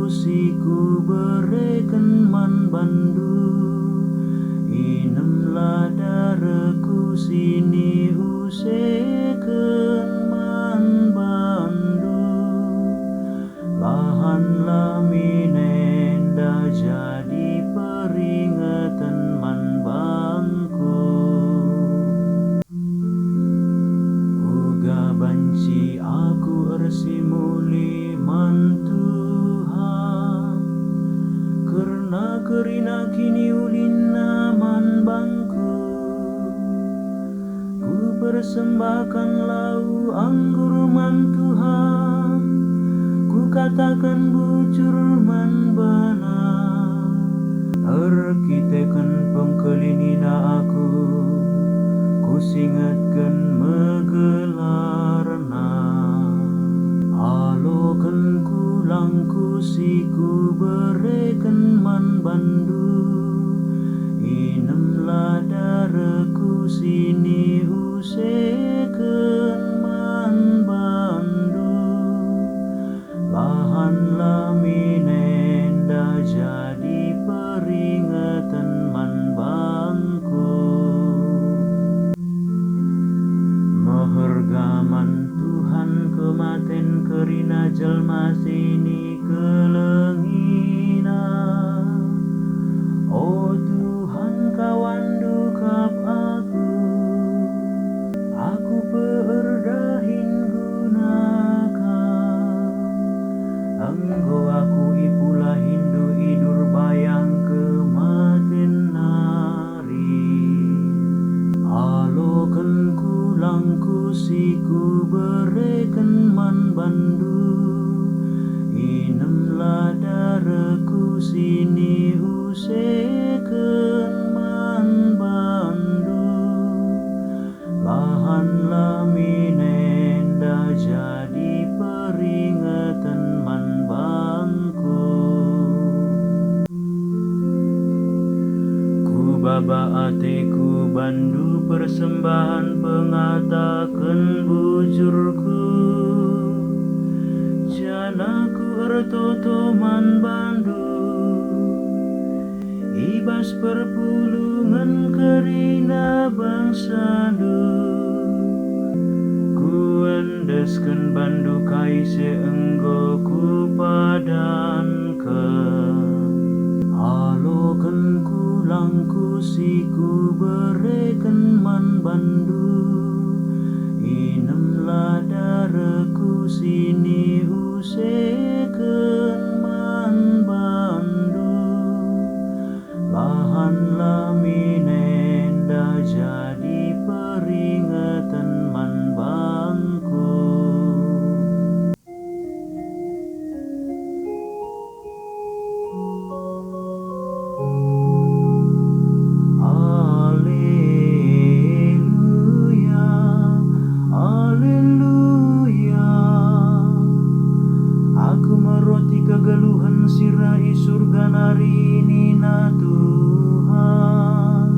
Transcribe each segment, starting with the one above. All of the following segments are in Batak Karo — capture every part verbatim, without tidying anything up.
si kubereken man bandu, inemlah darehku si niuseken man bandu. Bahanlah min enda jadi peringeten man bangku. Uga banci aku ersimuli man Tuhan, kerna kerina kiniulinna man bangku. Kupersembahken lau anggur man Tuhan, kukataken bujur man baNa. Erkiteken pengkelinina aku, kusingetken megelarNa. Aloken kulangku si kubereken man bandu, inemlah darehku si niuseken man bandu. Bahanlah min enda jadi peringeten man bangku. Meherga man Tuhan kematen kerina jelma si nikelengina. O Tuhan, kawanndu kap aku. Aku pe erdahin guna Kam. Enggo aku ipulahiNdu i Durbayang kematen nari. Aloken kulangku si kubereken man bandu, inemlah darehku si niuseken man bandu. Bahanlah min enda jadi peringeten man bangku. Kubaba ateku bandu persembahen pengataken bujurku, janah kuertoto man bandu i bas perpulungen kerina bangsandu. Kuendesken bandu kai si enggo kupadanken. Aloken kulangku si kubereken man bandu, inemlah darehku si niuseken man bandu. Bahanlah min enda jadi peringeten man bangku. Aleluya, aleluya. Aku me roti kegeluhen si reh i Surga nari, nina Tuhan.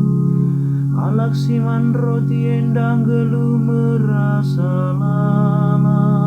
Kalak si man roti enda nggeluh merasa lalap.